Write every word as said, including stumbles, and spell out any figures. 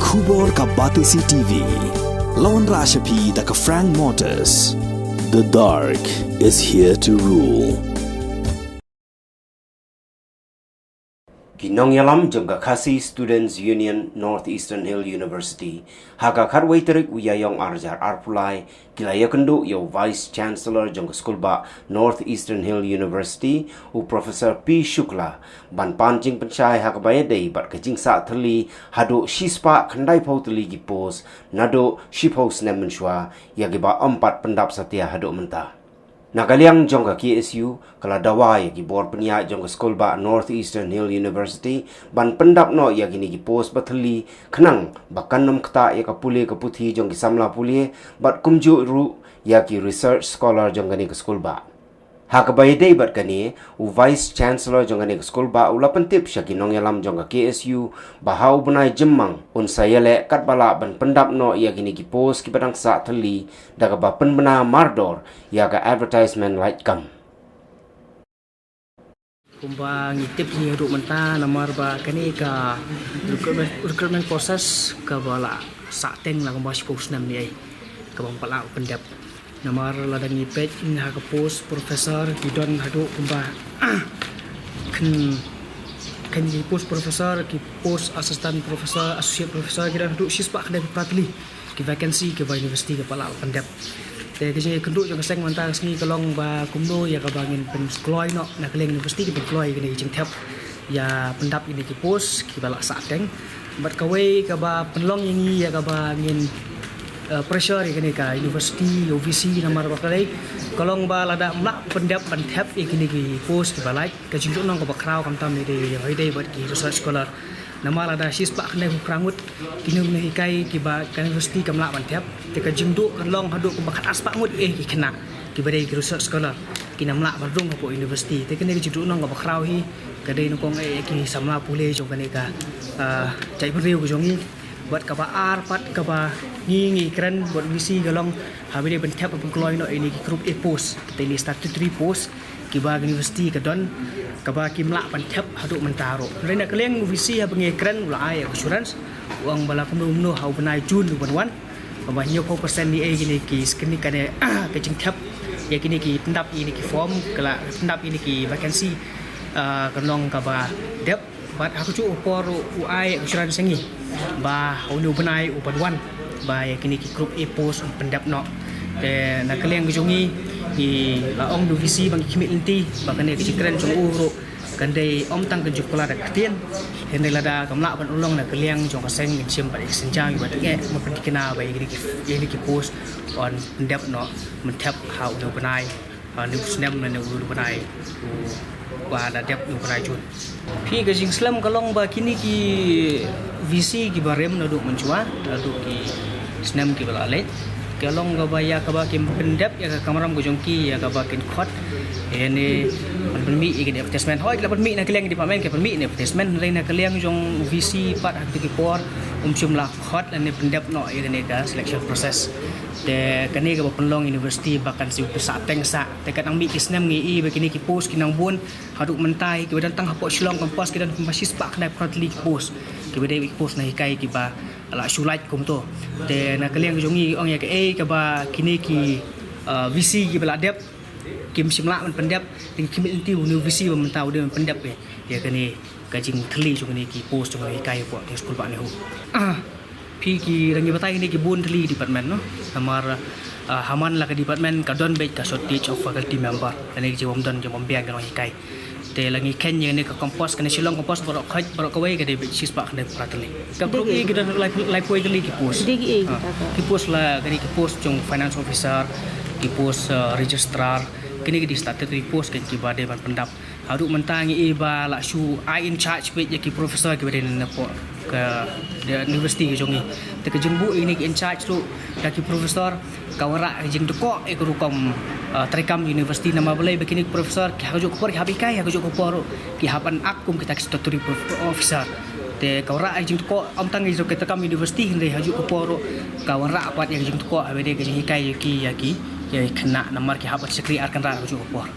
Khubor ka Batesi T V. Lawan Rashapi da ka Frank Motors. The dark is here to rule. Ki nongïalam jong ka Khasi Students Union North Eastern Hill University ha ka khatwei tarik u Ïaïong arhajar arphew lai ki la ïakynduh ïa u Vice Chancellor jong ka skulbah North Eastern Hill University, u Professor P Shukla, ban pan jingpynshai ha kaba ïadei bad ka jingsah thylli haduh shispah khyndaiphew tylli ki post naduh shiphew snem mynshuwa, ïa kiba ym pat pyndap satia haduh mynta. Na ka liang jong ka K S U ka la dawa ïa ki bor pynïaid jong ka skulbah North Eastern Hill University ban pyndap noh ïa kine ki post ba thylli, khnang ba kan ym ktah ïa ka pule ka puthi jong ki samla pule bad kumjuh ruh ïa ki research scholar jong kane ka skulbah. Ha kaba ïadei bad kane, u Vice Chancellor jong kane ka skulbah u la pyntip sha ki nongïalam jong ka K S U ba ha u bnai Jymmang un sa ïaleh katba lah ban pyndap noh ïa kine ki post kiba dang sah thylli da kaba pynbna mardor ïa ka advertisement laitkam. Kumba ngi tip hi haduh mynta namar ba kane ka recruitment, recruitment process kaba la sah teng la kumba shiphew snem ne ei, kaba ym pat lah pyndep. Namar lada ngi peit ha ka post professor ki don haduh kumba khen, khen ki post professor, ki post assistant professor, associate professor ki don haduh shispah khyndaiphew phra tylli ki vacancy kiba university ka pat lah pyndep. Te ka jingïakynduh jong ka seng mynta ka sngi ka long ba kumno ïa kaba ngin pynkloi noh, na ka liang university ka pynkloi ïa kane ka jingthep ïa pyndap ïa kine ki post kiba lah sah teng. Bad kawei kaba pynlong ïa ngi ïa kaba ngin, eh, pressure ïa kane ka university, ïa u V C namar ba ka dei ka long ba lada ym lah pyndep ban thep ïa kine ki post kiba lait, ka jingduhnong kaba khraw khamtam ïa dei, ïa dei bad ki research scholar. Namar lada shispah khyndaiphew phra ngut ki nonghikai kiba ka university kam lah ban thep, te ka jingduh kan long haduh kumba khatarspah ngut eh ki khynnah kiba dei ki research scholar kim lah ban rung hapoh university. Te kane ka jingduhnong kaba khraw hi ka dei nyngkong eh ki samla pule jong kane ka, ah, jaitbynriew ka jong ngi. Bad kaba ar pat kaba ngi ngi kren bad V C ka long haba dei ban thep ban kloi noh ïa kine ki group A post, kata ïa kine statutory post kiba ka university ka don, kaba kim lah ban thep haduh mynta ruh. Hynrei na ka liang u V C haba ngi kren u la ai assurance, u ong ba la kumno kumno ha u bnai June u ban wan, kaba hynñiewphew percent ne ei kine ki skrini kane ka jingthep ïa kine ki pyndap ïa kine ki form, ka la pyndap ïa kine ki vacancy, ah, kan long kaba dep. Bad ha kajuh ka por u ai assurance sha ngi ba ha une u bnai u ban wan ba ïa kine ki group A post un pyndep noh. Te na ka liang ka jong ngi, ngi la ong da u V C ba ngi khmih lynti ba kane ka jingkren jong u ruh kan dei ym tang ka jingkular da ka ktien. Hynrei lada kam lah ban urlong na ka liang jong ka seng ngin shim pat ïa ka sienjam ïa u ba dei ban pynthikna ba ïa kine ki, ïa kine ki post un pyndep noh, ban thep ha une u bnai, ha une u snem ne une u bnai uba la dep, une u bnai June. Phi, ka jingslem ka long ba kine ki V C kiba rim naduh mynshuwa, naduh ki snem kiba la leit, ka long kaba ïa kaba kim pyndep ïa ka kamram ka jong ki, ïa kaba kin khot ïa ne, ban pynmih ïa kine advertisement. Hooid, la pynmih na ka liang department, ki pynmih ne advertisement, hynrei na ka liang jong V C pat ha kito ki por um shym la khot lane pyndep noh ïa kane ka selection process. Te kane kaba pynlong university ba kan shu pynsah teng sah. Te ka nang mih ki snem ngi i ba kine ki post ki nang bun, haduh mynta hi kiba don tang hapoh Shillong campus ki don kumba shispah khyndai phew phra tylli ki post kiba dei ki post nonghikai kiba la shu lait kumto. Te na ka liang ka jong ngi ong ïa kaei kaba kine ki, uh, V C kiba la dep kim shym lah ban pyndep, te ngi khmih lynti une u V C ba mynta u dei ban pyndep ïa, ïa kane ka jingthylli jong kine ki post jong nonghikai hapoh kane ka skulbah NEHU. Ah, phi, ki dang ïa batai kine ki bun tylli department, no? Namar, ah, ha man la ka department ka don beit ka shortage of faculty member. Kane ka jingbym don jingbym biang ka nonghikai. Te la ngi kheiñ ïa kane ka campus, kane Shillong campus baroh khoit, baroh kawei ka dei beit shispah khyndai phew phra tylli. Ka group A ki don lai, laiphew tylli ki post. Dei ki A, ah, kita ka. Ki post la kane ki post jong finance officer, ki post, ah, registrar, kine ki dei statutory post kiba dei ban pyndap. Haduh mynta ngi i ba la shu ai in charge beit ïa ki professor kiba dei na pdeng ka, dei university ka jong ngi. Te ka jingbuh ïa kine ki in charge ruh da ki professor ka wanrah ka jingdkoh ïa ka rukom, ah, treikam university, namar balei ba kine ki professor ki ha kajuh ka por ki hap hikai, ha kajuh ka por ruh ki hap ban act kum kita ki statutory prof-, officer. Te ka wanrah ka jingdkoh ym tang ïa ka treikam university hynrei ha kajuh ka por ruh ka wanrah pat ïa ka jingdkoh haba dei ka jinghikai ïa ki, ïa ki, ïa ki khynnah namar ki hap ban shakri ar kynrad ha kajuh ka por.